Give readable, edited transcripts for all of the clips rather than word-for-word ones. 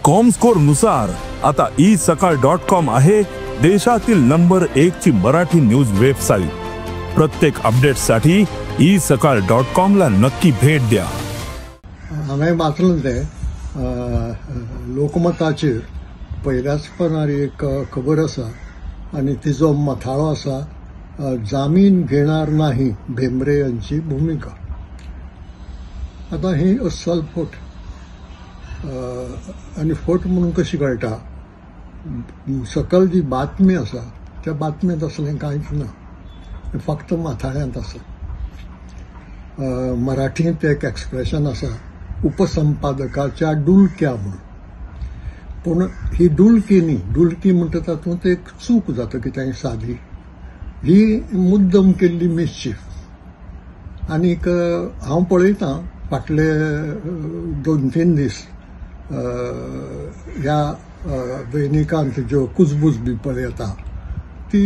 Comscore नुसार आता E सकाळ डॉट कॉम आहे देशातील नंबर 1 ची मराठी न्यूज वेबसाईट. प्रत्येक अपडेटसाठी ई सकाळ डॉट कॉम ला नक्की भेट द्या. हांवें वाचलें तें लोकमताचेर पयल्याच पानार एक खबर आसा आनी तिजो मथाळो आसा, जामीन घेणार नाही भेंब्रे यांची भूमिका. आतां ही अस्सल फट आनी फट म्हणून कशी कळटा, सकल जी बातमी आसा त्या बातमेंत असलें कांयच ना, फक्त माथाळ्यांत आसा. मराठींत एक एक्सप्रेशन आसा, उपसंपादकाच्या डुलक्या म्हणून. पूण ही डुलकी न्ही, डुलकी म्हणटा तातूंत एक चूक जाता कितेंय सादी, ही मुद्दम केल्ली मिसचीफ. आनीक हांव पळयतां फाटले 2-3 दीस ह्या दैनिकांत ज्यो कुजबूज बी पळयता ती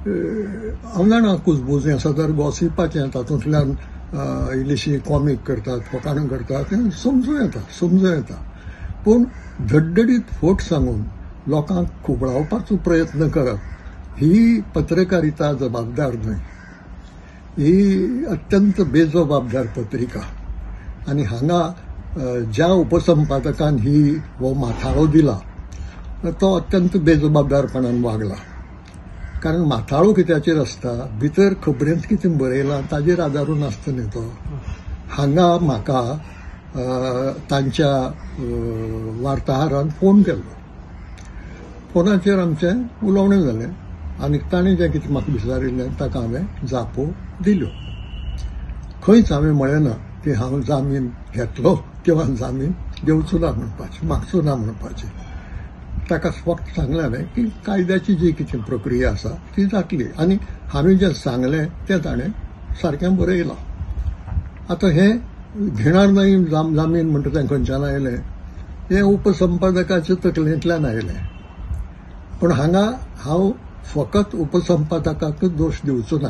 हांव जाणा कुजबूज हें सदर गॉसिपाचें, तातूंतल्यान इल्लीशी कॉमीक करतात, फकाणां करतात, तें समजूं येता, समजूं येता. पूण धडधडीत फट सांगून लोकांक खुबळावपाचो प्रयत्न करप ही पत्रकारिता जबाबदार न्हय, ही अत्यंत बेजबाबदार पत्रिका. आनी हांगा ज्या उपसंपादकान ही हो माथाळो दिला तो अत्यंत बेजबाबदारपणान वागला. कारण माथाळो कित्याचेर आसता, भितर खबरेंत कितें बरयलां ताजेर आदारून आसता न्ही तो. हांगा म्हाका तांच्या वार्ताहरान फोन केल्लो, फोनाचेर आमचें उलोवणें जालें आनी ताणें जें कितें म्हाका विचारिल्लें ताका हांवें जापो दिल्यो. खंयच हांवें म्हळें ना की हांव जामीन घेतलो किंवा जामीन घेवचो ना म्हणपाचें, मागचो ना म्हणपाचें. ताका फक्त सांगलें हांवें की कायद्याची जी कितें प्रक्रिया आसा ती जातली आनी हांवें जें सांगलें तें ताणें सारकें बरयलां. आतां हें घेणार नाही जामीन म्हणटा तें खंयच्यान आयलें, हें उपसंपादकाच्या तकलेंतल्यान आयलें. पूण हांगा हांव फकत उपसंपादकाकूच दोश दिवचो ना,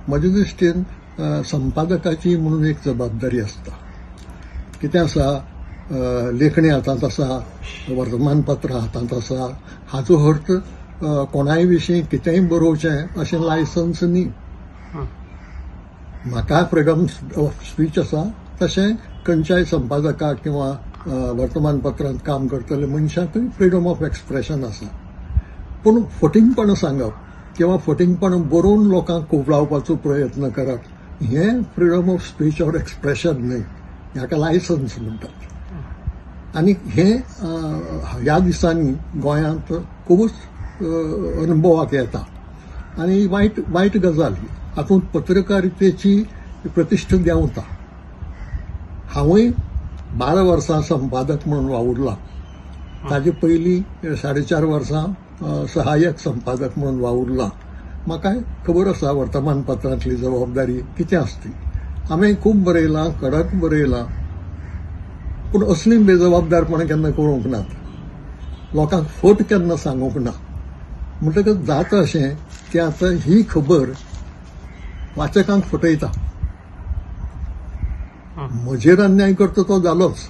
म्हजे दृश्टीन संपादकाची म्हणून एक जबाबदारी आसता. कितें आसा, लेखणी हातांत आसा, वर्तमानपत्र हातांत आसा, हाचो अर्थ कोणाय विशीं कितेंय बरोवचें अशें लायसन्स न्ही. म्हाका फ्रिडम ऑफ स्पीच आसा, तशें खंयच्याय संपादकाक किंवा वर्तमानपत्रांत काम करतले मनशाकूय फ्रिडम ऑफ एक्सप्रेशन आसा. पूण फटींगपणां सांगप किंवा फटींगपणां बरोवन लोकांक खुबळावपाचो प्रयत्न करप हें freedom of speech or expression न्हय, हाका लायसन्स म्हणटात. आनी हें ह्या दिसांनी गोंयांत खुबूच अनुभवाक येता आनी वायट वायट गजाल ही. हातूंत पत्रकारितेची प्रतिश्ठा देंवता. हांवूय 12 वर्सां संपादक म्हणून वावुरलां, ताजे पयलीं 4.5 वर्सां सहाय्यक संपादक म्हणून वावुरलां. म्हाका खबर आसा वर्तमानपत्रांतली जबाबदारी कितें आसती. हांवें खूब बरयलां, कडक बरयलां, पूण असलीं बेजबाबदारपणां केन्ना करूंक नात, लोकांक फट केन्ना सांगूंक ना. म्हणटकच जाता अशें की आतां ही खबर वाचकांक फटयता. म्हजेर अन्याय करता तो जालोच,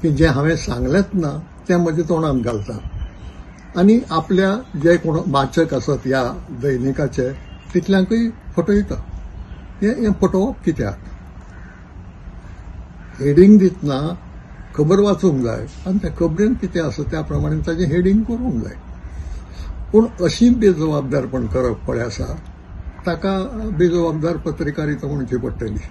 की जें हांवें सांगलेंच ना तें म्हज्या तोंडांत घालता आनी आपल्या जे कोण वाचक आसत ह्या दैनिकाचे तितल्यांकूय फटयता. हें फटोवप कित्याक? हेडींग दितना खबर वाचूंक जाय आनी त्या खबरेन कितें आसा त्या प्रमाणे ताजें हेडींग करूंक जाय. पूण अशी बेजबाबदारपण करप पळय आसा ताका बेजबाबदार पत्रकारिता म्हणची पडटली.